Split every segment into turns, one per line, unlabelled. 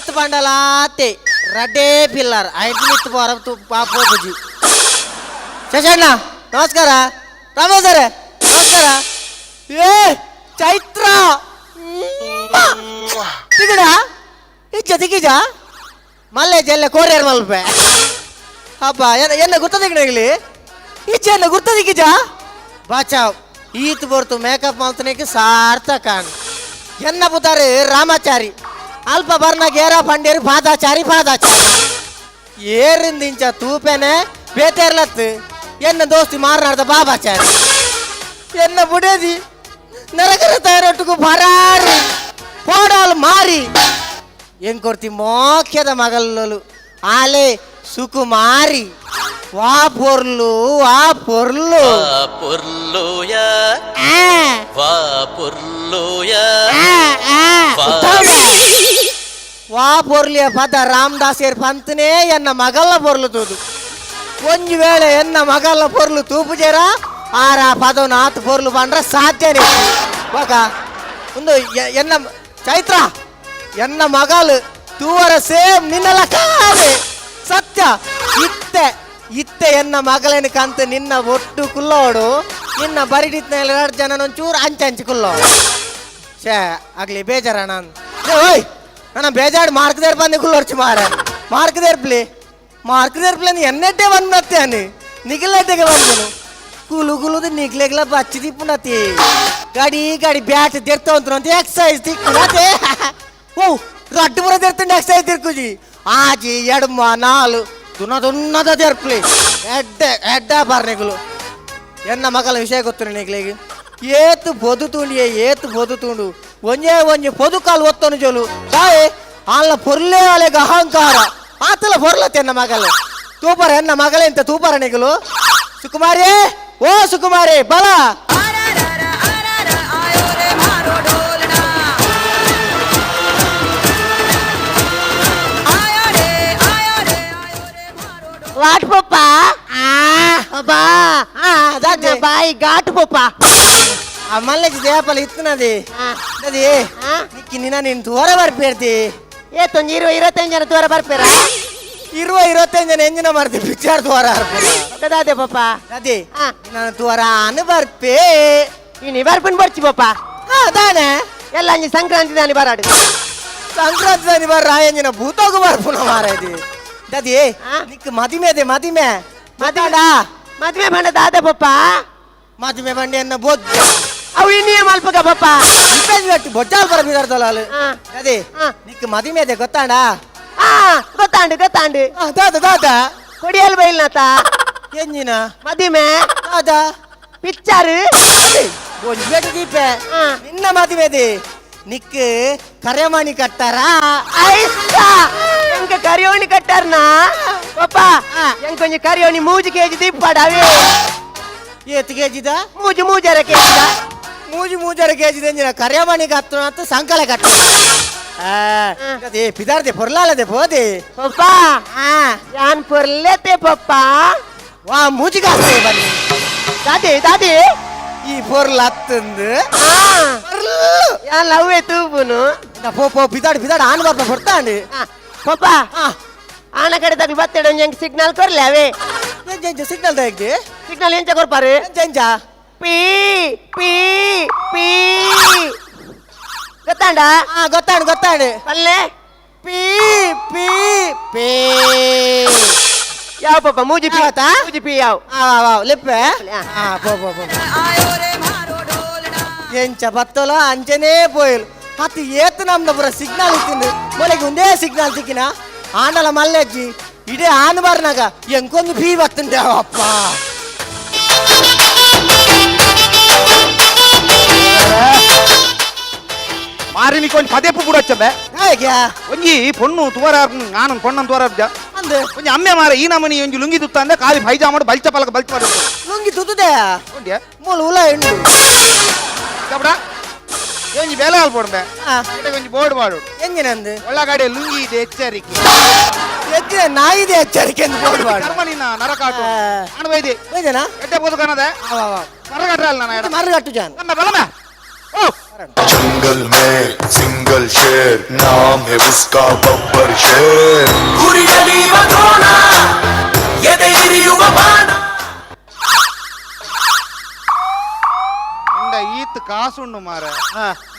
ಏತ್ ಬಂಡಲಾತೆ ರಡ್ಡೇ ಪಿಲ್ಲರ್ ಐದು ಮಿತ್ತು ಬೋರ ಪೋಪುಜಿ. ಶಶಣ್ಣ ನಮಸ್ಕಾರ. ರಾಮ ಸರ್ ನಮಸ್ಕಾರ. ಏ ಚೈತ್ರ ತಿಗಡ ಇಜ್ಜ ತಿಕ್ಕಿಜ ಮಲ್ಲೆ ಜಲ್ಲೆ ಕೋರಿಯರ್ ಮಲ್ಪೆ ಅಪ್ಪ ಎನ್ನ ಗುರ್ತ ತಿಗಣಲಿ ಇಜ್ಜ ಎನ್ನ ಗುರ್ತ ತಿಕ್ಕಿಜ ಬಾಚಾವ್ ಈತ್ ಬರ್ತು ಮೇಕಪ್ ಮಲ್ತನೇಕೆ ಸಾರ್ಥಕ ಎನ್ನ ಪುತಾರೆ ರಾಮಾಚಾರಿ ಅಲ್ಪ ಬರ್ನಾಗ ಏರ ಪಂಡೇರು ಪಾದಾಚಾರಿ ಪಾದಾಚಾರಿ ಏರಿಂದಿಂಚ ತೂಪೆನೆ ಬೇತೇರ್ಲತ್ತು ಎನ್ನ ದೋಸ್ತಿ ಮಾರನಾಡ್ದ ಬಾಬಾಚಾರಿ ಎನ್ನ ಬುಡೇದಿ ನರಕರ ತಯಾರೊಟ್ಟುಕು ಭರಾರಿ పోడాలు మారి ఏం కొర్తి మోఖ్యద మగల్లోలు ఆలే సుకుమారి వా పొర్లు వా పొర్లు
పొర్లుయ
ఆ,
వా పొర్లుయ
ఆ, ఆ. వా పొర్లియ ಪದ ರಾಮದಾಸೇರ್ ಪಂತನೇ ಎನ್ನ ಮಗಲ್ಲ ಪೊರ್ಲು ತೂದು ಒಂಜಿ ವೇಳೆ ಎನ್ನ ಮಗಲ್ಲ ಪೊರ್ಲು ತೂಪುಜೇರ ಆರ ಪದವನ ಆತ್ ಪೊರ್ಲು ಬಂಡ್ರ ಸಾಧ್ಯನೇ ఒక ಒಂದು ಎನ್ನ ಚೈತ್ರ ಎನ್ನ ಮಗಲು ತೂವರ ಸೇಮ್ ನಿನ್ನಲ ಕಾದೆ ಸತ್ಯ ಇತ್ತೆ ಇತ್ತೆ ಎನ್ನ ಮಗಳೇನು ಕಂತ ನಿನ್ನ ಒಟ್ಟು ಕುಲ್ಲೋಡು ನಿನ್ನ ಬರಿಡಿತ್ನ ಎರಡು ಜನ ಒಂಚೂರು ಅಂಚೆ ಅಂಚೆ ಕುಲ್ಲೋಡು. ಛೇ ಆಗ್ಲಿ ಬೇಜಾರ ನಾನು. ಓಯ್ ನನ್ನ ಬೇಜಾರು ಮಾರ್ಕ್ there ಬಂದು ಕುಲ್ಲೊರ್ಚು ಮಾರ ಮಾರ್ಕ್ ದೇರ್ಪ್ಲಿ ಮಾರ್ಕ್ ದೇರ್ಪ್ಲಿ ಅಂದ್ರೆ ಎನ್ನೆಟ್ಟೆ ಬಂದತ್ತೆ అని ನಿಗಿಲೆಟ್ಟೆಗೆ ಬಂದನು ಕುಲು ಕುಲುದು ನಿಗ್ಲೆಗ್ಲ ಬಚ್ಚಿ ತಿಪ್ಪುನತಿ ಗಡಿ ಗಡಿ ಬ್ಯಾಟ್ ದೆರ್ತ ಅಂತ ಎಕ್ಸೈಸ್ ತಿక్కుನತೆ. ಓ ರಡ್ಡು ಪುರ ದೆರ್ತುಂಡು ಎಕ್ಸೈಸ್ ತಿರ್ಕುಜಿ ಆಜಿ ಎಡ್ಮ ನಾಲು ದುನ್ನ ದುನ್ನದ ದೆರ್ಪ್ಲಿ ಎಡ್ಡೆ ಎಡ್ಡ ಬಾರ್ನೆಗುಲು ಎನ್ನ ಮಗಲ ವಿಷಯ ಗೊತ್ತು ನಿಗ್ಲಿಗೆ ಏತು ಬೊದುತುಂಡು ಏತು ಬೊದುತುಂಡು ಒಂಜೇ ಒಂಜಿ ಪೊದುಕಾಲು ಒತ್ತನು ಜೋಲು ದಾಯೆ ಆಲ್ಲ ಪೊರ್ಲೇ ಅಲೆಗ ಅಹಂಕಾರ ಆತಲ ಪೊರ್ಲತ್ತೆ ಎನ್ನ ಮಗಲು ತೂಪರ ಎನ್ನ ಮಗಲೆ ಎಂತ ತೂಪರ ನಿಗಲು. ಸುಕುಮಾರಿ ಓ ಸುಕುಮಾರಿ ಬಲ
what ಪಪ್ಪ ಅಬ್ಬಾ
ದಾದೆ
ಬಾಯಿ ಘಾಟು ಪಪ್ಪ.
ಆ ಮಲ್ಲೆಜಿ ದೇಪಲ ಇತ್ತನದಿ అది ನಿಕ್ಕಿ ನಿನ್ನ ನೀನು ತೋರ ಬರ್ಪೇರ್ತಿ.
ಏ ತೊಂಜಿ ಇರುವ 25 ಜನ ತೋರ ಬರ್ಪೇರ.
ಇರುವ 25 ಜನ ಎಂಜಿನ ಮಾಡ್ತಿ ಪಿಕ್ಚರ್ ತೋರ.
ದಾದೆ ಪಪ್ಪ.
ಅದೇ
ಆ.
ನಾನು ತೋರ ಅನು ಬರ್ಪೇ.
ಇನಿ ಬರ್ಪಿನ ಬರ್ಚಿ ಪಪ್ಪ.
ಹಾ ದಾನೆ.
ಎಲ್ಲ ಅಂಜಿ ಸಂಕ್ರಾಂತಿ ದಾನಿ ಬರಾಡು.
ಸಂಕ್ರಾಂತಿ ದಾನಿ ಬರ್ರ ಎಂಜಿನ ಭೂತೋಗು ಬರ್ಪುನ ಮಾರಾಯ್ತಿ ದದಿ.
ಆ?
ನಿಕ್ ಮದಿಮೆ ಅದೇ ಮದಿಮೆ ಮದಿಮೆ
ಮದ್ವೆ ಬಂಡ ದಾದೆ ಪಪ್ಪ.
ಮದಿಮೆ ಬಂಡಿ ಎನ್ನ ಬೊಜ್ಜ.
ಅವು ಇನ್ನೇ ಮಲ್ಪಗ ಪಪ್ಪ.
ಇಪ್ಪತ್ತು ಗಟ್ಟಿ ಬೊಜ್ಜಾಲ್ ಬರ ಬಿದಾರ್ದಲ್ಲ.
ಆ.
ಅದೇ
ಆ.
ನಿಕ್ ಮದಿಮೆ ಅದೇ ಗೊತ್ತಾಂಡ.
ಆ ಗೊತ್ತಾಂಡು ಗೊತ್ತಾಂಡು.
ಆ, ದಾದ ದಾದ.
ಕೊಡಿಯಲ್ ಬೈಲ್ನಾತ.
ಎಂಜಿನ
ಮದಿಮೆ.
ದಾದ.
ಪಿಕ್ಚರ್.
ಒಂಜಿ ಬೇಟೆ ದೀಪೆ.
ಆ.
ನಿನ್ನ ಮದಿಮೆದೆ ನಿಕ್ ಕರೆಮಣಿ ಕಟ್ಟಾರಾ.
ಐಸ್ತಾ ಎಂಕ ಕರಿಯೋಣಿ ಕಟ್ಟಾರ್ನಾ ಪಪ್ಪ. ಎಂಕ ಒಂಜಿ ಕರಿಯೋಣಿ ಮೂಜಿ ಕೆಜಿ ದಿಪ್ಪಾಡ ಅವೇ.
ಏತ್ ಕೆಜಿದ?
ಮೂಜಿ ಮೂಜರ ಕೆಜಿದ.
ಮೂಜಿ ಮೂಜರ ಕೆಜಿದ ಎಂಜಿನ ಕರೆಮಣಿ ಕತ್ತು ಅಂತ ಸಂಕಲೆ ಕಟ್ಟ ಅದೇ ಪಿದಾರ್ದೆ ಪೊರ್ಲಾಲದೆ ಪೋದೆ.
ಪಪ್ಪ ಯಾನ್ ಪೊರ್ಲೆತೆ ಪಪ್ಪ.
ವಾ ಮೂಜಿ ಕಾಸ್ತೆ ಬನ್ನಿ.
ದಾದಿ ದಾದಿ.
ಈ ಪೊರ್ಲ ಹತ್ತಂದು.
ಆ, ಯಾನ್ ಲವ್ವೆ ತೂಪುನು.
ಪೋ ಪೋ ಪಿದಾಡ್ ಪಿದಾಡ್ ಆನ್ ಬರ್ಪ ಹೊರ್ತಾಂಡು.
ಆ, ಪಪ್ಪ ಆನ ಕಡೆ ತಗ್ಲು ಬತ್ತೆಡ ಒಂಜಿ ಸಿಗ್ನಲ್ ಕೊರ್ಲೆ ಅವೇ.
ಸಿಗ್ನಲ್ ತೆಗ್ದಿ.
ಸಿಗ್ನಲ್ ಎಂಚ ಕೊರ್ಪಾರು?
ಎಂಚ?
ಪೀ ಪೀ ಪೀ ಗೊತ್ತಾಂಡ?
ಆ ಗೊತ್ತಾಂಡು ಗೊತ್ತಾಂಡು.
ಅಲ್ಲೇ.
ಪೀ ಪೀ ಪೀ.
ಯಾವ ಪಪ್ಪ ಮೂಜಿ ಪೀ?
ಯಾವತ್ತಾ?
ಮೂಜಿ ಪೀ ಯಾವ?
ಆ ವಾ ವಾ ಲಿಪ್ಪೆ.
ಆ.
ಆ ಪೋ ಪೋ ಪೋ ಎಂಚ ಬತ್ತಲ ಅಂಚನೇ ಪೋಯಲು ಹತ್ತು ಏತ್ ನಮ್ದ ಪುರ ಸಿಗ್ನಲ್ ಇತ್ತಿಂದು ಮೊಲೆಗೆ ಒಂದೇ ಸಿಗ್ನಲ್ ತಿಕ್ಕಿನ ಆಂಡಲ ಮಲ್ಲೆಜ್ಜಿ ಇಡೇ ಆನ್ ಬಾರ್ನಾಗ ಎಂಕೊಂದು ಪೀ ಬತ್ತುಂಡೆ ಅಪ್ಪ.
ಮಾರಿ ನೀಕೊಂಜಿ ಪದೇಪು ಕೂಡ వచ్చంಬೆ.
ಹೇಗ್ಯಾ?
ಒಂಜಿ ಪೊಣ್ಣು ತುವರ ನಾನು ಪೊಣ್ಣನ್ ತುವರ
ಅಂದು.
ಒಂಜಿ ಅಮ್ಮೆ ಮಾರ ಈ ನಮನಿ ಒಂಜಿ ಲುಂಗಿ ತುತ್ತ ಅಂದ್ರೆ ಖಾಲಿ ಪೈಜಾಮಾಡು ಬಲ್ಚ ಪಲಕ ಬಲ್ಚ ಪಲಕ.
ಲುಂಗಿ ತುತ್ತದೆ.
ಉಂಡ್ಯಾ?
ಮೂಲು ಉಲ ಉಂಡು.
ಕಬಡ ಒಂಜಿ ಬೇಲೆ ಹಾಲ್ ಪೋಡ್ಬೆ.
ಆ.
ಒಂಜಿ ಬೋರ್ಡ್ ಮಾಡು.
ಎಂಜಿನಂದು?
ಒಳ್ಳಗಡೆ ಲುಂಗಿ ಇದೆ ಎಚ್ಚರಿಕೆ.
ಎಜ್ಜಿನ ನಾಯಿದೆ ಎಚ್ಚರಿಕೆ ಎಂದು ಬೋರ್ಡ್ ಮಾಡು.
ಕರ್ಮ ನಿನ್ನ ನರಕಾಟು.
ಆ.
ನಾನು ಬೈದಿ.
ಬೈದನಾ?
ಎಡ್ಡೆ ಬೋದು ಕನದೆ.
ಆ, ವಾ, ವಾ.
ಮರಗಟ್ರಲ್ಲ ನಾನು.
ಮರಗಟ್ಟು ಜಾನ್.
ನಮ್ಮ ಬಲಮೆ ಓ
जंगल में सिंगल बग्गल शेर, नाम है उसका बब्बर शेर।
ಇಂಡ ಈತ್ ಕಾಸುಂಡು ಮಾರ,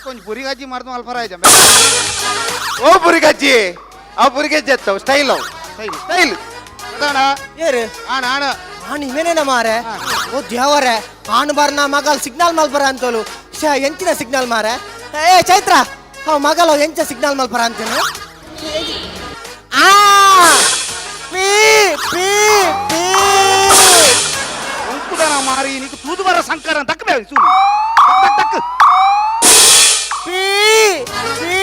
ಕೊಂಚ ಪುರಿಗಜ್ಜಿ ಮರ್ದು ಮಲ್ಪರ ಆಯ್ತು.
ಓ ಪುರಿಗಜ್ಜಿ, ಆ ಪುರಿಗಜ್ಜಿ ಅತ್ತ ಸ್ಟೈಲ್ ಅವು.
ಸ್ಟೈಲ್.
ಸ್ಟೈಲ್.
ಅದಾಣ.
ಏರು?
ಆಣ ಆಣ.
ಆಣ್ ಇವೇನೇನ ಮಾರೆ? ಓ ದೇವರೇ, ಆಣ್ ಬಾರ್ನ ಮಗಲ್ ಸಿಗ್ನಲ್ ಮಲ್ಪರ ಅಂತೋಲು. ಶ್ಯಾ, ಎಂಚಿನ ಸಿಗ್ನಲ್ ಮಾರೆ? ಏ ಚೈತ್ರ, ಅವ್ ಮಗಲ್ ಎಂಚ ಸಿಗ್ನಲ್ ಮಲ್ಪರ ಅಂತೇನು? ಆ ಪಿ ಪಿ ಪಿ.
ಒಂಕುದನ ಮಾರಿ, ನೀಕು ತೂದು ಬರ ಸಂಕರ ತಕ್ಕ ಬೇ ಸೂನು ತಕ್ ತಕ್.
ಪಿ ಪಿ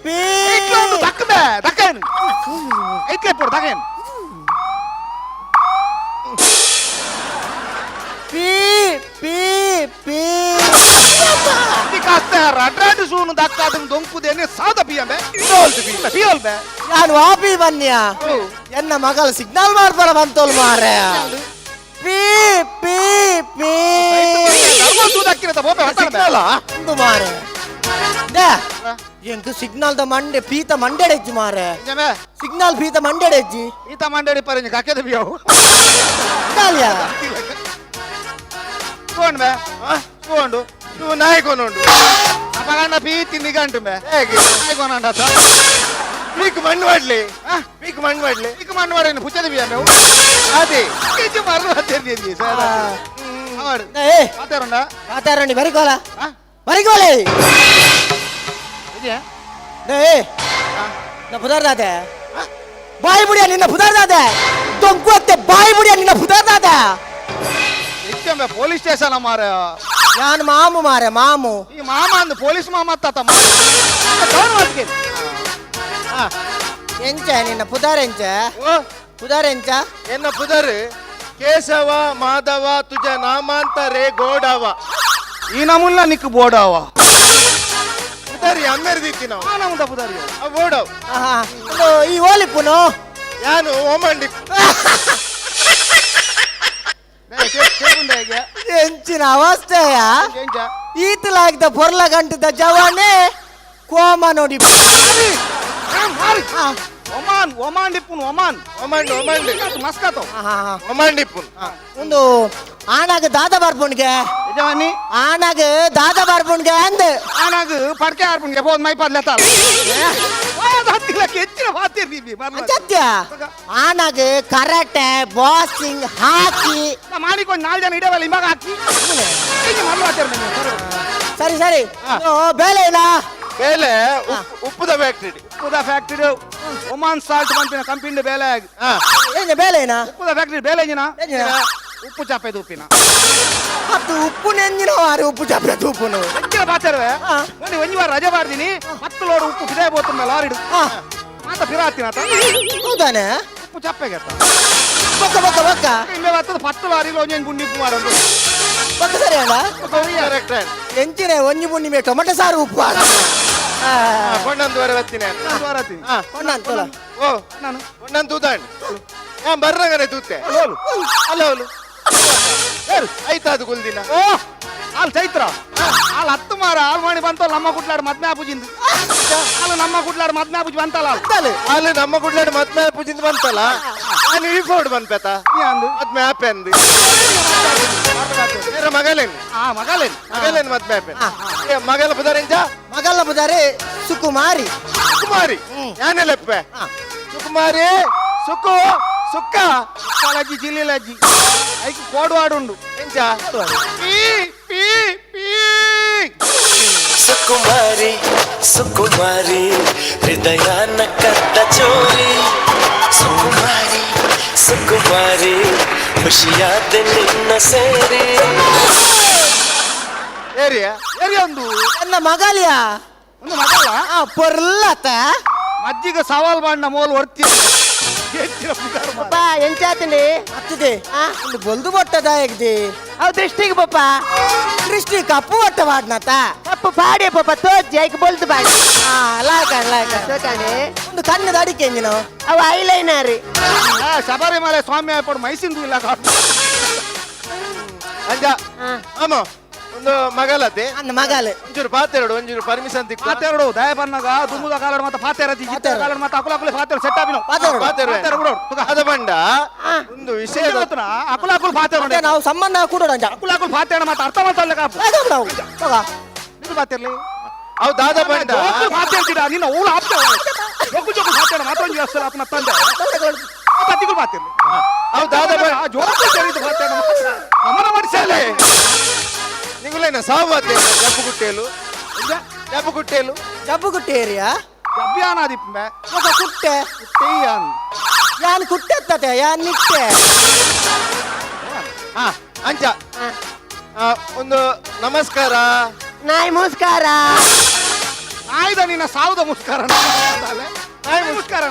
ಪಿ.
ಇಟ್ಲ ಒಂದು ತಕ್ಕ ಬೇ ತಕ್ಕೇನು ಐತ್ಲೆ ಪೋಡು ತಕೇನು.
ಪಿ ಪಿ ಪಿ.
ಕಾಸ್ತ ರಡ್ರಾಡ್ ಸೂನು ದಕ್ಕಾದ ದೊಂಕುದೇನೆ ಸಾದ ಪಿಯಂಬೆ ಪಿಯೋಲ್ ಬೇ.
ನಾನು ವಾಪಿ ಬನ್ನಿಯ, ಎನ್ನ ಮಗಲ್ ಸಿಗ್ನಲ್ ಮಾಡ್ಬಾರ ಬಂತೋಲ್ ಮಾರೆ, ಪಿ ಪಿ ಪಿ.
ತೂದಕ್ಕಿರತ ಬೋಪೆ.
ಸಿಗ್ನಲ್.
ಒಂದು ಮಾರೆ they, ಎಂಕ್ ಸಿಗ್ನಲ್ the ಮಂಡೆ ಪೀತ ಮಂಡೆಡೆಜ್ಜಿ ಮಾರೆ. ಸಿಗ್ನಲ್ ಪೀತ ಮಂಡೆಡೆಜ್ಜಿ.
ಈತ ಮಂಡೇಡಿ ಪರಿಂಜ ಕಕ್ಕೆದ ಬಿಯವು.
ಸಿಗ್ನಲ್ ಯಾ?
ತೂಂಡ್ ಬೇ, ತೂಂಡು.
ನೀವು ನಾಯಕನುಂಡು.
ಅಪಗಂಡ ಪೀತಿ ನಿಗಂಟು ಬೇ.
ಹೇಗೆ?
ನಾಯ್ಕೊನಂಡ.
ಪೀಕ್ ಮಣ್ಣು ಮಾಡ್ಲಿ, ಪೀಕ್ ಮಣ್ಣು ಮಾಡ್ಲಿ.
ಈಗ ಮಣ್ಣು ಮಾಡಿ ಪುಚ್ಚದ ಬಿಯ ಮೇವು.
ಅದೇ.
ಕೆಜಿ ಮರಳು ಹತ್ತಿರ
ಆ.
ಅವಡು.
ಏ.
ಮಾತಾಡೋಣ.
ಮಾತಾಡೋಣ, ಬರಿಕೋಲ ಬರಿಕೋಲೆ.
ಇದೆ.
ಏ, ನಾ ಪುದಾರ್ದಾದೆ ಬಾಯಿ ಬುಡಿಯ ನಿನ್ನ ಪುದಾರ್ದಾದೆ ದೊಂಕು ಅತ್ತೆ ಬಾಯಿ ಬುಡಿಯ ನಿನ್ನ ಪುದಾರ್ದಾದೆ.
ಹೆಚ್ಚಂಬೆ ಪೊಲೀಸ್ ಸ್ಟೇಷನ್ ಮಾರ.
ಯಾನ್ ಮಾಮು ಮಾರೆ, ಮಾಮು.
ಈ ಮಾಮ ಅಂದು ಪೊಲೀಸ್ ಮಾಮ ತಾತ ಡೌನ್ ಮಾಡ್ತೀನಿ.
ಎಂಚ ನಿನ್ನ ಪುದಾರ್ ಎಂಚ?
ಓ.
ಪುದಾರ್ ಎಂಚ?
ಎನ್ನ ಪುದರ್ ಕೇಶವ ಮಾಧವ ತುಜ ನಾಮಾಂತರೇ ಗೋಡವ.
ಈ ನಮುಲ್ಲ ನಿಕ್ ಬೋಡವ.
ಪುದರ್ ಅಮ್ಮೆರ್ದಿತ್ತಿ ನಾವು.
ಆ ನಮ್ದ ಪುದಾರಿ.
ಆ ಬೋಡವ್.
ಆಹಾ, ಒಂದು ಈ ಓಲಿಪ್ಪುನು.
ಯಾನು ಓಮಂಡಿ.
ಎಂಚಿನ ಅವಸ್ಥೆಯ! ಈತಲಾಗ್ದ ಪೊರ್ಲ ಗಂಟದ ಜವಾನೆ ಕೋಮ ನೋಡಿ. ಆ,
ಒಮಾನ್ ಒಮಾನ್ ಡಿಪ್ಪುನ್ ಒಮಾನ್.
ಒಮಂಡಿ ಒಮಂಡಿ.
ಮಸ್ಕತ್ತೋ.
ಆಹಾ.
ಒಮಂಡಿಪ್ಪುನ್.
ಒಂದು ಆನಾಗ ದಾದ ಬರ್ಪುಣ್ಗೆ.
ಯಜಮಾನಿ.
ಆನಾಗ ದಾದ ಬರ್ಪುಣ್ಗೆ ಅಂದ್.
ಆನಾಗ ಪಡ್ಕೆ ಆರ್ಪುನ್ಗೆ ಬೋದು ಮೈ ಪದ್ಲೆ ತಾಳ ಹತ್ತಿಲಕ್ಕೆ ಹೆಚ್ಚಿನ ಮಾತಿರ್ತೀವಿ.
ಸತ್ಯ, ಆನಾಗ ಕರಾಟೆ, ಬಾಕ್ಸಿಂಗ್, ಹಾಕಿ.
ಮಾಡಿಕೊಂಡು ನಾಲ್ಕು ಜನ ಇಡವಲ್ಲ ಇವಾಗ ಹಾಕಿ ಹೀಗೆ ಮರಳು ಹಾಕ್ತಾರೆ.
ಸರಿ ಸರಿ. ಓ, ಬೇಲೆ ಇಲ್ಲ.
ಬೇಲೆ ಉಪ್ಪುದ ಫ್ಯಾಕ್ಟ್ರಿ.
ಉಪ್ಪುದ ಫ್ಯಾಕ್ಟ್ರಿ ಒಮಾನ್ ಸಾಲ್ಟ್ ಬಂಪಿನ ಕಂಪಿಂಡ ಬೇಲೆ.
ಏನ ಬೇಲೆ ಏನ?
ಉಪ್ಪುದ ಫ್ಯಾಕ್ಟ್ರಿ ಬೇಲೆ ಇಂಜಿನ.
ಎಂಜಿನ?
ಉಪ್ಪು ಚಾಪೆ ಉಪ್ಪಿನ.
ಅದು ಉಪ್ಪು ನೆಂಜಿನ ವಾರಿ ಉಪ್ಪು ಚಾಪೆ ಉಪ್ಪುನು.
ಹೆಚ್ಚಿನ ಬಾಚರ್ವೆ. ಒಂದು ಒಂಜಿ ವಾರ ರಜೆ ಬಾರ್ದಿನಿ, 10 ಲೋಡ್ ಉಪ್ಪು ಫಿದೇ ಬೋತುಂಡ ಲಾರಿಡು. ಮಾತ ಫಿರಾತಿನ ಆತ.
ಹೌದಾನೆ?
ಉಪ್ಪು ಚಪ್ಪೆಗೆ.
ಬೊಕ್ಕ ಬೊಕ್ಕ ಬೊಕ್ಕ.
ಇಂಬೆ ಬರ್ತದ 10 ಲಾರಿಲು ಒಂಜೊಂಜಿ ಗುಂಡಿ ಉಪ್ಪು ಮಾಡೋದು.
ಬೊಕ್ಕ ಸರಿ ಅಲ್ಲ.
ಕರೆಕ್ಟ್.
ಎಂಚಿನ ಒಂಜಿ ಪುಣ್ಣಿಮೆ ಟೊಮೆಟೊ ಸಾರು ಉಪ್ಪು.
ಕೊಂಡೊಂದು ವರೆ ಬತ್ತೀನಿ.
ವಾರತಿ.
ಕೊಂಡಂತಲ್ಲ.
ಓ.
ನಾನು.
ಕೊಂಡಂದು ತೂತಾಂಡ್ ಯಾನ್ ಬರ್ರಂಗನೆ ತೂತೆ. ಅಲ್ಲ ಅವಳು ಆಯ್ತಾದು ಕುಲ್ದಿನ.
ಓ ಆಲ್ ಚೈತ್ರ ಆಲ್ ಹತ್ತು ಮಾರ ಆಲ್ ಮಾಡಿ ಬಂತಲ್ಲ ನಮ್ಮ ಕುಟ್ಲಾಡ್ ಮದ್ಮೆ ಆಪುಜಿಂದು ಆಲ್ ನಮ್ಮ ಕುಟ್ಲಾಡ್ ಮದ್ಮೆ ಆಪುಜಿ ಬಂತಲ್ಲ ಆಲ್.
ಅಂತಾಲೆ.
ಅಲ್ಲಿ ನಮ್ಮ ಕುಡ್ಲಾಡ್ ಮದ್ಮೆ ಪೂಜಿಂದ ಬಂತಲ್ಲ, ನಾನು ಇಫೋಡ್ ಬಂದ್ಪೇತ.
ಈ ಅಂದು.
ಮದ್ಮೆ ಆಪೆ ಅಂದು ಬೇರೆ ಮಗಲೇನು.
ಆ ಮಗಲೇನು.
ಮಗಲೇನು ಮದ್ಮೆ ಆಪೆ. ಏ ಮಗಲ ಪುದರಿಂಜ?
ಮಗಲ್ಲ ಬುದಾರೆ ಸುಕುಮಾರಿ.
ಸುಕುಮಾರಿ ಯಾನೆಲೆಪ್ಪೆ ಸುಕುಮಾರಿ ಸುಕ್ಕು ಸುಕ್ಕ.
ಸುಕ್ಕಲಜ್ಜಿ ಜಿಲ್ಲಿಲಜ್ಜಿ ಐಕ್ ಕೋಡುವಾಡುಂಡು.
ಎಂಚ?
ಪೀ ಪೀ ಪೀ.
ಸುಕುಮಾರಿ ಸುಕುಮಾರಿ ಹೃದಯನ ಕದ್ದ ಚೋರಿ, ಸುಕುಮಾರಿ ಸುಕುಮಾರಿ ಖುಷಿಯಾದ ನಿನ್ನ ಸೇರಿ.
ಏರಿಯಾ.
ಏರಿ ಒಂದು.
ನನ್ನ ಮಗಲಿಯ.
ಒಂದು ಮಗಲ.
ಆ ಪೊರ್ಲತ.
ಮಜ್ಜಿಗ ಸವಾಲ್ ಬಾಂಡ ಮೋಲ್ ಒರ್ತಿ ಹೆಚ್ಚಿನ ಪುಗಾರ್ ಮಾರ್ರೆ.
ಪಪ್ಪ ಎಂಚಾತಂಡಿ?
ಅತ್ತದೆ.
ಆ.
ಒಂದು ಬೊಲ್ದು ಬೊಟ್ಟದ ಎಗ್ದಿ.
ಅವು ದೃಷ್ಟಿಗೆ ಪಪ್ಪ.
ದೃಷ್ಟಿ ಕಪ್ಪು ಬೊಟ್ಟ ವಾಡ್ನತ.
ಕಪ್ಪು ಪಾಡಿ ಪಪ್ಪ ತೋಜ್ಜಿ ಐಕ್ ಬೊಲ್ದು ಬಾಡಿ.
ಆ ಲಾಯ್ಕ ಲಾಯ್ಕ.
ಸೋಕಾಣೆ.
ಒಂದು ಕಣ್ಣದ ಅಡಿಕೆ ಎಂಜಿನ.
ಅವು ಐಲೈನರ್.
ಆ, ಶಬರಿಮಲೆ ಸ್ವಾಮಿ ಆಯ್ಪಡು ಮೈಸಿಂದು ಇಲ್ಲ ಕಾಡು.
ಅಂಜ. ಆಮ ಒಂದು ಮಗಲತೆ
ಅಂದ್ ಮಗಲ್
ಒಂಚೂರು ಪಾತೆರಡು ಒಂಚೂರು ಪರ್ಮಿಷನ್ ತಿಕ್ಕು
ಪಾತೆರಡು ದಯ ಪನ್ನಗ ದುಮ್ಮುದ ಕಾಲಡ್ ಮಾತ ಪಾತೆರತಿ ಜಿತ್ತ ಕಾಲಡ್ ಮಾತ ಅಕುಲ ಅಕುಲೆ ಪಾತೆರ ಸೆಟ್ ಆಪಿನವು
ಪಾತೆರಡು.
ಪಾತೆರು.
ಪಾತೆರ ಬಿಡೋಡು ತುಕ
ಅದ ಬಂಡ ಒಂದು ವಿಷಯ
ಗೊತ್ತುನಾ ಅಕುಲ ಅಕುಲು ಪಾತೆರ
ಮತ್ತೆ ನಾವು ಸಂಬಂಧ ಕೂಡೋಣ ಅಂಚ
ಅಕುಲ ಅಕುಲು ಪಾತೆರ ಮಾತ ಅರ್ಥ ಮಾಡ್ತಲ್ಲ ಕಾಪು
ನಾವು ಹೋಗ.
ನಿಂದು ಪಾತೆರ್ಲಿ
ಅವು ದಾದ ಬಂಡ
ಜೋಕುಲು ಪಾತೆರ್ತಿಡ ನಿನ್ನ ಊಳು ಆಪ್ತ ಜೋಕು ಜೋಕು ಪಾತೆರ ಮಾತ್ರ ಒಂಜಿ ಅಸಲ ಆಪನ ತಂದೆ ಪತಿಗಳು ಪಾತೆರ್ಲಿ
ಅವು ದಾದ ಬಂಡ
ಜೋಕು ಚರಿತ ಪಾತೆರ ಮಾತ್ರ ನಮನ ಮಾಡಿಸಲೇ
ನಿಗುಲೇನ ಸಾವು ಜಬ್ಬು ಗುಟ್ಟೇಲು ಜಬ್ಬು ಗುಟ್ಟೇಲು
ಜಬ್ಬು ಕುಟ್ಟೆ ಏರಿಯಾ
ಅಭಿಯಾನಾದಿಪ್ಪೆ
ఒక ಕುಟ್ಟೆ
ಕುಟ್ಟೆಯಾನ್
ಯಾನ್ ಕುಟ್ಟೆತ್ತದೆ ಯಾನ್ ನಿಟ್ಟೆ
ಹಾ ಅಂಚ ಆ, ಒಂದು ನಮಸ್ಕಾರ
ನಾಯಿ ಮುಸ್ಕಾರ
ನಾಯ್ದ ನಿನ್ನ ಸಾವುದ ಮುಸ್ಕಾರ ನಾಯಿ ಮುಸ್ಕಾರ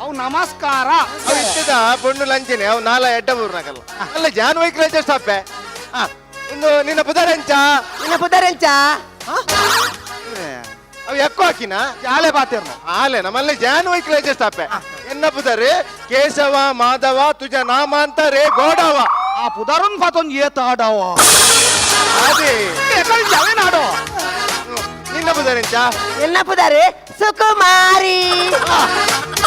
ಅವು ನಮಸ್ಕಾರ
ಅವು ಇತ್ತದ ಪೊಣ್ಣು ಲಂಚನೆ ಅವು ನಾಲ ಎಡ್ಡ ಊರ್ನಾಗಲ್ಲ ಅಲ್ಲ ಜಾನ್ ವೈಕ್ಲ ಜಸ್ಟ್ ಅಪ್ಪೆ ಹಾ ಒಂದು ನಿನ್ನ ಪುದರಂಚ
ನಿನ್ನ ಪುದರೆಂಚ
ಅವು ಎಕ್ಕೋ ಹಾಕಿನ
ಜಾಲೆ ಪಾತೆರ್ನು
ಆಲೆ ನಮ್ಮಲ್ಲಿ ಜಾನ್ ವೈಕ್ಲ ಜಸ್ಟ್ ಅಪ್ಪೆ ಎನ್ನ ಪುದರ್ ಕೇಶವ ಮಾಧವ ತುಜ ನಾಮ ಅಂತ ರೇ ಗೋಡವ
ಆ ಪುದರುನ್ ಪಾತೊಂದು ಏತ ಆಡವ
ಅದೇ
ಜಾವೇನ ಆಡವ
ನಿನ್ನ ಪುದರೆಂಚ
ಎನ್ನ ಪುದಾರೆ ಸುಕುಮಾರಿ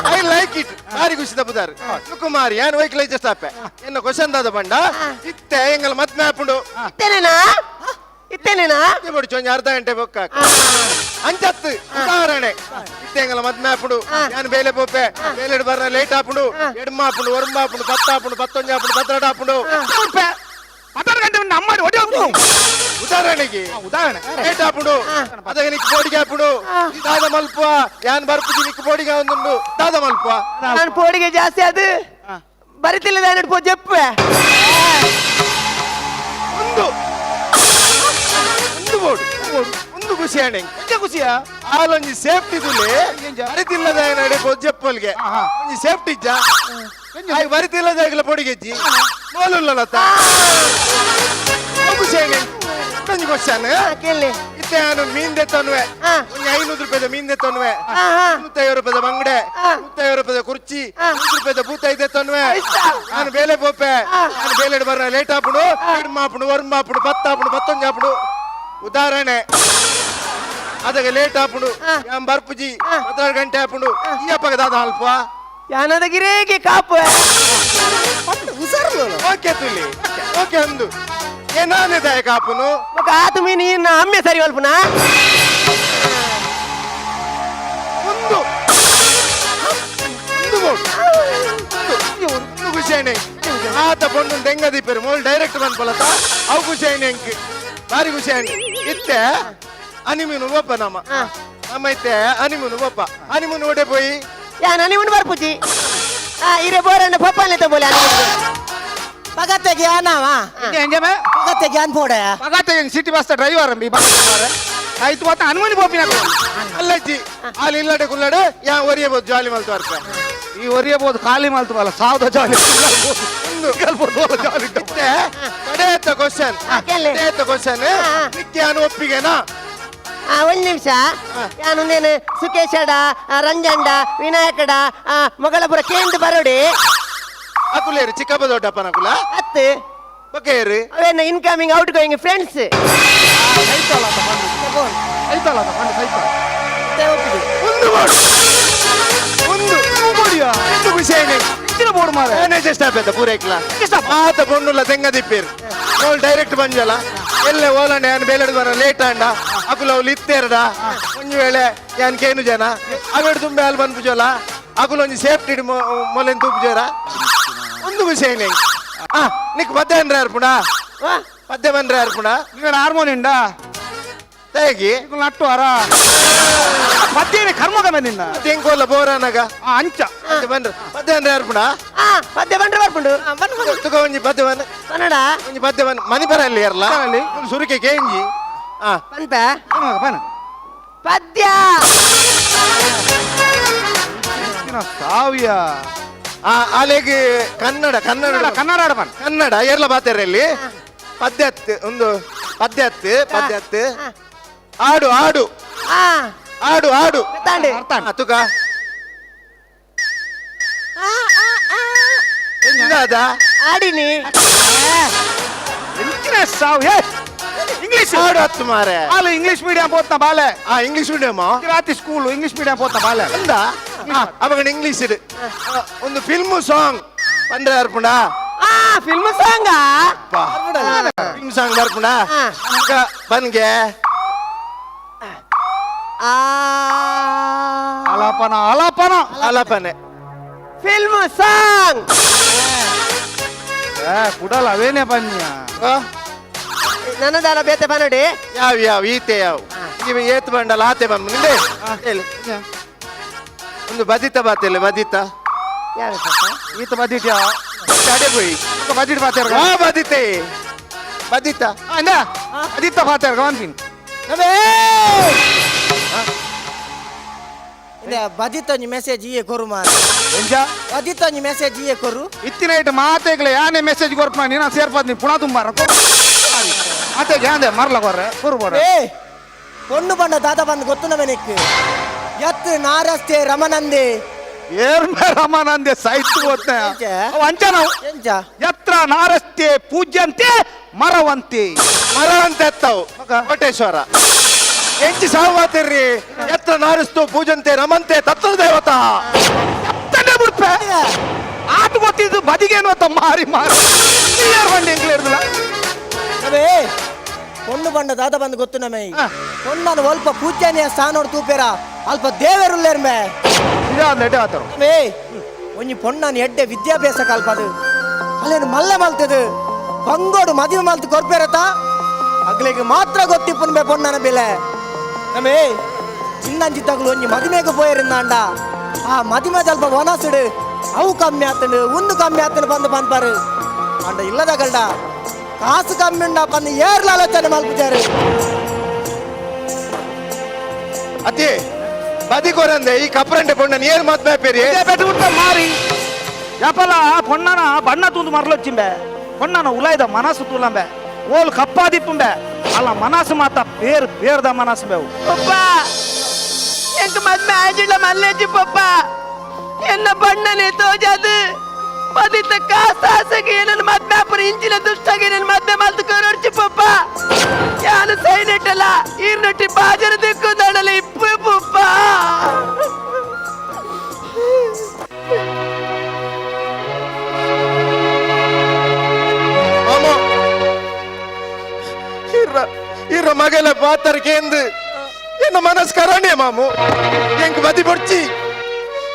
I like it ಭಾರಿ ಖುಷಿದ ಪುದಾರ್ ಸುಕುಮಾರಿ ಯಾನ್ ವೈಕ್ಲ ಜಸ್ಟ್ ಅಪ್ಪೆ ಎನ್ನ ಕ್ವಶನ್ ದಾದ ಬಂಡ ಇತ್ತೆ ಎಂಗಲ ಮತ್ ಮ್ಯಾಪುಂಡು
ಇತ್ತೇನೇನಾ ಇತ್ತೇನೇನಾ
ಬೊಡ್ಚು ಒಂಜಿ ಅರ್ಧ ಗಂಟೆ ಬೊಕ್ಕ ಅಂಚತ್ತು ಉದಾಹರಣೆ ಇತ್ತೆಂಗಲ ಮದ್ಮೆ ಆಪುಂಡು ಯಾನ್ ಬೇಲೆ ಪೋಪೆ ಬೇಲೆಡ್ ಬರ್ನ ಲೇಟ್ ಆಪುಂಡು ಎಡ್ಮ ಆಪುಂಡು ಒರ್ಂಬ ಆಪುಂಡು ಪತ್ತಾಪುಂಡು ಪತ್ತೊಂಜಿ ಆಪುಂಡು ಪತ್ತೆರಡು ಆಪುಂಡು
ಪತ್ತೆರಡು ಗಂಟೆ ನಮ್ಮ ಒಡಿ ಹೋಗ್ತು
ಉದಾಹರಣೆಗೆ
ಉದಾಹರಣೆ
ಲೇಟ್ ಆಪುಂಡು ಅದಕ್ಕೆ ನಿಕ್ ಬೋಡಿಗೆ ಆಪುಂಡು ದಾದ ಮಲ್ಪ ಯಾನ್ ಬರ್ಪುಜಿ ನಿಕ್ ಬೋಡಿಗೆ ಒಂದುಂಡು ದಾದ ಮಲ್ಪ
ನಾನು ಪೋಡಿಗೆ ಜಾಸ್ತಿ ಅದು ಬರಿತಿಲ್ಲ ಪೋ ಜಪ್ಪೆ
ಒಂದು ಒಂದು ಬೋಡು ಒಂದು ಖುಷಿ ಅಣೆ
ಎಂಚ ಖುಷಿಯಾ
ಆಲೊಂಜಿ ಸೇಫ್ಟಿ ತುಲೆ ಬರಿತಿಲ್ಲದ ನಡೆ ಪೊಜ್ಜಪ್ಪಲ್ಗೆ
ಆಹಾ.
ಒಂಜಿ ಸೇಫ್ಟಿ ಇಜ್ಜ ಆಯ್ ಬರಿತಿಲ್ಲದ ಆಗಲ ಪೊಡಿಗೆಜ್ಜಿ ಮೋಲುಲ್ಲಲತ್ತ ಖುಷಿ ಅಣೆ ಒಂಜಿ ಕ್ವಶನ್
ಕೇಳಿ
ಇತ್ತೆ ನಾನು ಮೀನ್ ದೆತ್ತನ್ವೆ
ಆ.
ಒಂಜಿ 500 ರೂಪಾಯಿದ ಮೀನ್ ದೆತ್ತನ್ವೆ
ಆ, ಆ.
150 ರೂಪಾಯಿದ ಬಂಗಡೆ
ಆ.
150 ರೂಪಾಯಿದ ಕುರ್ಚಿ
ಆ.
100 ರೂಪಾಯಿದ ಬೂತಾಯಿ ದೆತ್ತನ್ವೆ
ಇಷ್ಟ.
ನಾನು ಬೇಲೆ ಪೋಪೆ
ಆ.
ನಾನು ಬೇಲೆಡ್ ಬರ್ರ ಲೇಟ್ ಆಪುಂಡು ಎಡ್ಮ ಆಪುಂಡು ಒರ್ಂಬ ಆಪುಂಡು ಪತ್ತಾಪುಂಡು ಪತ್ತೊಂಜಿ ಆಪುಂಡು ಉದಾಹರಣೆ ಅದಕ್ಕೆ ಲೇಟ್ ಆಪುಂಡು
ಆ.
ಯಾನ್ ಬರ್ಪುಜಿ
ಆ.
16 ಗಂಟೆ ಆಪುಂಡು ಈ ಅಪ್ಪಗೆ ದಾದ ಅಲ್ಪ
ಯಾನದ ಗಿರೇಗೆ ಕಾಪು
ಹುಷಾರು
ಓಕೆ ತುಲಿ ಓಕೆ ಅಂದು ಏನಾನೆ ದಾಯಕ ಆಪುನು
ఒక ಆತು ಮೀನು ಇನ್ನ ಅಮ್ಮೆ ಸರಿ ಅಲ್ಪನಾ
ಒಂದು ಒಂದು ಬೋಡು. ಒಂದು ಒಂದು ಖುಷಿ ಆಯ್ನೆ ಆತ ಪೊಣ್ಣು ದೆಂಗ ದೀಪರು ಮೋಲ್ ಡೈರೆಕ್ಟ್ ಬಂದ್ಕೊಳತ ಅವು ಖುಷಿ ಆಯ್ನೆ ಅಂಕ್ ಭಾರಿ ಖುಷಿ ಆಯ್ನೆ ಇತ್ತೆ ಅನಿಮೀನು ಒಪ್ಪ ನಮ್ಮ ನಮ್ಮ ಇತ್ತೆ ಅನಿಮೂನು ಒಪ್ಪ ಅನಿಮೂನು ಓಡೆ ಪೋಯಿ
ಯಾನ್ ಅನಿಮೂನ್ ಬರ್ಪುಜಿ ಆ ಇರೆ Boranna ಪಪ್ಪಲ್ನೆ ತಗೋಲೆ
ಪಗತ್ತೆ ಗ್ಯಾನವ
ಎಂಜಮೆ
ಪಗತ್ತೆ Gyan ಪೋಡೆ
ಪಗಾತೆ city bus driver B ಆಯ್ತು ಮತ್ತೆ ಅನುಮನಿ ಪೋಪಿನ
ಅಲ್ಲಜ್ಜಿ ಅಲ್ಲಿ ಇಲ್ಲಡೆ ಕುಲ್ಲಡೆ ಯಾ ಒರಿಯಬಹುದು ಜಾಲಿ ಮಲ್ತು ಅರ್ಪ
ಈ ಒರಿಯಬಹುದು ಖಾಲಿ ಮಾಲ್ತು ಅಲ್ಲ ಸಾವ್ದ ಜಾಲಿ
ಒಂದು ಇತ್ತೆ ಕಡೆಯತ್ತ ಕ್ವಶನ್
ಕೇಳಿ.
ಕಡೆಯತ್ತ ಕ್ವಶನ್
ಆ.
ನಿಕ್ಕೆ ಅನು ಒಪ್ಪಿಗೆನಾ
ಆ ಒಂದ್ ನಿಮಿಷ ಯಾನು ನೇನು ಸುಕೇಶಡ ರಂಜಂಡ ವಿನಾಯಕಡ ಮೊಗಳಪುರ ಕೇಂದ್ರ ಬರೋಡಿ
ಅಕುಲೇರು ಚಿಕ್ಕಪ್ಪ ದೊಡ್ಡಪ್ಪನ ಅಕುಲ
ಅತ್ತು
ಬೊಕ್ಕೇರು
ಅವೇನ incoming out going friends
ಸೈತಲ್ಲ ಅಂತ ಪಂಡು ಸೈತಲ್ಲ ಅಂತ ಪಂಡು ಸೈತ
ಒಂದು ಬೋಡು ಒಂದು
ಬೋಡಿಯಾ
ಒಂದು ಖುಷಿ ಆಯ್ನೆ
ಹೆಚ್ಚಿನ ಬೋರ್ಡ್ ಮಾರೆ
ಮ್ಯಾನೇಜರ್ ಸ್ಟಾಪ್ ಆಯ್ತಾ ಪೂರೈಕ್ಲ ಆತ ಪೊಣ್ಣುಲ್ಲ ತೆಂಗ ದಿಪ್ಪೇರು ಓಲ್ ಡೈರೆಕ್ಟ್ ಬಂಜಲ ಎಲ್ಲೆ ಓಲಂಡ ಯಾನ್ ಬೇಲೆಡ್ ಬರ ಲೇಟ್ ಅಂಡ ಅಕುಲ ಅವ್ಲು ಇತ್ತೇರ್ಡ ಒಂಜಿ ವೇಳೆ ಯಾನ್ ಕೇನು ಜನ ಅವೆಡ್ ತುಂಬೆ ಅಲ್ಲಿ ಬಂದ್ಪುಜೋಲ ಅಕುಲ ಒಂಜಿ ಸೇಫ್ಟಿ ಮೊಲೆನ್ ತೂಪುಜೋರ ಒಂದು ಖುಷಿ ಆಯ್ನೆ ಆ ನಿಕ್ ಪದ್ಯ ಅಂದ್ರೆ ಅರ್ಪುಣ ಪದ್ಯ ಬಂದ್ರೆ ಅರ್ಪುಣ
ఇక్కడ హార్మోన్ ఉండా
ತೇಗಿ
ನಟ್ಟು ಅರ ಪದ್ಯನೇ ಕರ್ಮಗಮೆ ನಿನ್ನ
ತೆಂಕೋಲ ಬೋರನಗ
ಆ ಅಂಚ
ಪದ್ಯ ಬಂದ್ರೆ ಪದ್ಯ ಅಂದ್ರೆ ಅರ್ಪುಣ
ಆ ಪದ್ಯ ಬಂದ್ರೆ ಬರ್ಪುಂಡು
ತುಕ ಒಂಜಿ ಪದ್ಯ ಬಂದ್
ಕನ್ನಡ
ಒಂಜಿ ಪದ್ಯ ಬಂದ್ ಮನಿಪರ ಅಲ್ಲಿ ಇರಲ್ಲ ಸುರುಕೆ ಕೇಂಜಿ ಆ
ಪನ್ಪ
ಪನ ಪನ
ಪದ್ಯ
ಸಾವಿಯ
ಆ ಅಲೆಗೆ ಕನ್ನಡ ಕನ್ನಡ
ಕನ್ನಡ ಆಡ ಪನ
ಕನ್ನಡ ಎರ್ಲ ಬಾತೆರಲ್ಲಿ ಪದ್ಯ ಹತ್ತು ಒಂದು ಪದ್ಯ ಹತ್ತು ಪದ್ಯ ಹತ್ತು ಆಡು ಆಡು
ಆ
ಆಡು ಆಡು
ಗೊತ್ತಾಂಡು
ಆ, ತುಕ ಎಂದಾದ
ಆಡಿನಿ
ಎಂಚಿನ ಸಾವು ಹೇ ಇಂಗ್ಲಿಷ್ ಇಂಗ್ಲಿಷ್
ಆಡತ್ತು ಮಾರೆ.
ಆಲು ಇಂಗ್ಲಿಷ್ ಮೀಡಿಯಂ ಪೋತ್ನ ಬಾಲೆ.
ಆ ಇಂಗ್ಲಿಷ್ ಮೀಡಿಯಂ.
ರಾತಿ ಸ್ಕೂಲ್ ಇಂಗ್ಲಿಷ್ ಮೀಡಿಯಂ ಪೋತ್ನ ಬಾಲೆ.
ಅಂದ ಅವಾಗ ಇಂಗ್ಲಿಷ್ ಇಡು ಒಂದು ಫಿಲ್ಮ್ ಸಾಂಗ್ ಪಂಡ್ರೆ ಅರ್ಪುಂಡ.
ಆ ಫಿಲ್ಮ್ ಸಾಂಗ್.
ಫಿಲ್ಮ್ ಸಾಂಗ್ ಬರ್ಪುಂಡ ಬನ್ಗೆ.
ಆ
ಆಲಾಪನ ಆಲಾಪನ
ಅಲಪನೆ
ಫಿಲ್ಮ್ ಸಾಂಗ್.
ಕುಡಲ ಅವೇನೆ ಬನ್ನಿಯ.
ನನ್ನದಾಲ ಬೇತೆ ಬನ್ನಡಿ.
ಯಾವ ಯಾವ ಈತೆ ಯಾವ ಇವ ಏತ್ ಬಂಡಲ ಆತೆ ಬಂದು ನಿಂದೆ ಹೇಳು. ಒಂದು ಬದಿತ ಬಾತಿಲ್ಲ ಬದಿತ.
ಯಾವ?
ಈತ ಬದಿಟ್ಯಾ?
ಅಡೆ ಪೋಯಿ.
ಬದಿಟ್ ಬಾತೇರ್.
ವಾ ಬದಿತೆ ಬದಿತ.
ಅಂದ ಅದಿತ್ತ ಬಾತೇರ್ ಗಮನ್ಪಿನ್.
ಬದಿತೊಂಜಿ ಮೆಸೇಜ್ ಇಯೇ ಕೊರು ಮಾರ.
ಎಂಜ?
ಬದಿತೊಂಜಿ ಮೆಸೇಜ್ ಇಯೇ ಕೊರು.
ಇತ್ತಿನ ಇಟ್ಟು ಮಾತೆಗ್ಲೆ ಯಾನೆ ಮೆಸೇಜ್ ಕೊರ್ಪನ ನೀನ ಸೇರ್ಪದ್ ನೀ ಪುಣ ತುಂಬಾರ ಮಾತೆಗೆ ಯಾಂದೆ ಮರ್ಲ ಕೊರ್ರೆ ಕೊರು ಬೋಡ.
ಏ ಪೊಣ್ಣು ಬಣ್ಣ ದಾದ ಬಂದು ಗೊತ್ತು ನಮನಿಕ್ ಯತ್ ನಾರಸ್ತೆ ರಮನಂದೆ.
ಏರ್ಮೆ ರಮಾನಂದೆ ಸಾಹಿತ್ಯ ಓದ್ನ.
ಎಂಚ?
ಅವ ಅಂಚನವು.
ಎಂಚ?
ಯತ್ರ ನಾರಸ್ತೆ ಪೂಜ್ಯಂತೆ ಮರವಂತೆ.
ಮರ ಅಂತ ಎತ್ತವು ಕೋಟೇಶ್ವರ ಎಂಚಿ ಸಾವು ಮಾತಿರ್ರಿ ಎತ್ರ ನಾರಿಸ್ತು ಪೂಜಂತೆ ರಮಂತೆ ತತ್ರ ದೇವತಾ.
ತನ್ನೆ ಬಿಡ್ಪೆ ಆಟ ಗೊತ್ತಿದ್ದು ಬದಿಗೇನು ಅಂತ ಮಾರಿ ಮಾರಿ ಯಾರು ಬಂಡಿ ಎಂಕ್ಲೆ ಇರ್ದಿಲ್ಲ.
ಅವೇ ಪೊಣ್ಣು ಬಣ್ಣ ದಾದ ಬಂದು ಗೊತ್ತು ನಮೈ ಪೊಣ್ಣನ ಅಲ್ಪ ಪೂಜ್ಯನೀಯ ಸ್ಥಾನೋಡು ತೂಪೇರ ಅಲ್ಪ ದೇವೆರುಲ್ಲೇರ್ಮೆ.
ಇದಾದ ಎಡ್ಡೆ ಆತರು.
ಅವೇ ಒಂಜಿ ಪೊಣ್ಣನ ಎಡ್ಡೆ ವಿದ್ಯಾಭ್ಯಾಸ ಕಲ್ಪದು ಅಲ್ಲೇನು ಮಲ್ಲೆ ಮಲ್ತದು ಬಂಗೋಡು ಮದುವೆ ಮಲ್ತು ಕೊರ್ಪೇರತ ಅಗ್ಲಿಗೆ ಮಾತ್ರ ಗೊತ್ತಿಪ್ಪುನ್ಬೆ ಪೊಣ್ಣನ ಬೆಲೆ. ನಮೇ ಚಿನ್ನಂಜಿ ತಗುಲು ಒಂಜಿ ಮದುವೆಗೆ ಪೋಯರಿಂದಾಂಡ ಆ ಮದುವೆ ಸ್ವಲ್ಪ ಒನಸುಡು ಅವು ಕಮ್ಮಿ ಆತಂಡು ಒಂದು ಕಮ್ಮಿ ಆತಂಡು ಬಂದು ಪನ್ಪಾರು. ಅಂಡ ಇಲ್ಲದ ಗಲ್ಡ ಕಾಸು ಕಮ್ಮಿ ಉಂಡ ಬಂದು ಏರ್ಲ ಆಲೋಚನೆ ಮಲ್ಪುಜಾರು.
ಅತಿ ಬದಿ ಕೊರಂದೆ ಈ ಕಪ್ರಂಡೆ ಪೊಣ್ಣನ ಏರ್ ಮದ್ಮೆ ಪೇರಿ.
ಬೆಟ್ಟು ಬಿಟ್ಟ ಮಾರಿ ಯಪಲ ಪೊಣ್ಣನ ಬಣ್ಣ ತೂಂದು ಮರಲೊಚ್ಚಿಂಬೆ ಪೊಣ್ಣನ ಉಲಾಯ್ದ ಮನಸ್ಸು ತೂಲಂಬೆ ಓಲ್ ಕಪ್ಪಾದಿಪ್ಪುಂಬೆ ಅಲ್ಲ ಮನಸ್ಸು ಮಾತ ಪೇರ್ ಪೇರ್ದ ಮನಸ್ಸು ಬೇವು.
ಪಪ್ಪ ಎಂಕ್ ಮದ್ಮೆ ಆಜಿಲ್ಲ ಮಲ್ಲೇಜಿ ಪಪ್ಪ ಎನ್ನ ಬಣ್ಣನೆ ತೋಜಾದು ಪದಿತ ಕಾಸಾಸಗೆ ನನ್ನ ಮದ್ಮೆ ಅಪ್ಪನ ಇಂಚಿನ ದುಷ್ಟಾಗಿ ನನ್ನ ಮದ್ಮೆ ಮಲ್ತು ಕೊರೊಡ್ಚಿ ಪಪ್ಪ ಯಾನು ಸೈಲೆಂಟ್ ಅಲ್ಲ ಈರ್ನೊಟ್ಟಿ ಬಾಜರ ದಿಕ್ಕು ದಡಲ ಇಪ್ಪು ಪಪ್ಪ.
ಮಾಮ ಇರ್ರ ಇರ್ರ ಮಗಲ ಪಾತರ್ ಕೇಂದು ಎನ್ನ ಮನಸ್ ಕರಾಣೆ ಮಾಮು ಎಂಕ್ ಬದಿ ಬೊಡ್ಚಿ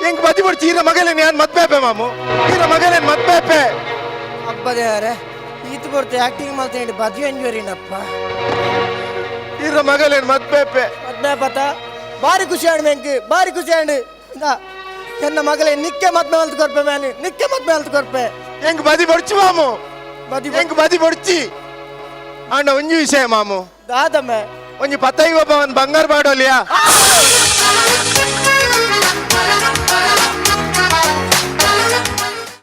ಎಂಕ್ ಬದಿ ಬೊಡ್ಚಿ ಇರ ಮಗಲೇನ್ ಯಾನ್ ಮದ್ಮೇಪೆ ಮಾಮು ಇರ ಮಗಲೇನ್ ಮದ್ಮೇಪೆ.
ಅಬ್ಬದೇವರೇ ಈತ ಬರ್ತು ಆಕ್ಟಿಂಗ್ ಮಾಡ್ತೀನಿ ಬದಿ ಎಂಜೋರಿನಪ್ಪ.
ಇರ ಮಗಲೇನ್ ಮದ್ಮೇಪೆ.
ಮದ್ಮೆ ಪತ ಬಾರಿ ಖುಷಿ ಆಂಡ್ ಮೆಂಕ್ ಬಾರಿ ಖುಷಿ ಆಂಡ್ ಇಂದಾ, ಎನ್ನ ಮಗಳೇ ನಿಕ್ಕೆ ಮದ್ಮೆ ಮಲ್ತು ಕೊರ್ಪೆ ಮ್ಯಾನು ನಿಕ್ಕೆ ಮದ್ಮೆ ಮಲ್ತು ಕೊರ್ಪೆ.
ಎಂಕ್ ಬದಿ ಬೊಡ್ಚಿ ಮಾಮು
ಬದಿ
ಎಂಕ್ ಬದಿ ಬೊಡ್ಚಿ ಆಂಡ ಒಂಜಿ ವಿಷಯ ಮಾಮು.
ದಾದಮ್ಮೆ.
ಒಂಜಿ ಪತ್ತೈವ ಒಬ್ಬ ಬಂಗಾರ ಬಾಡೋಲಿಯಾ.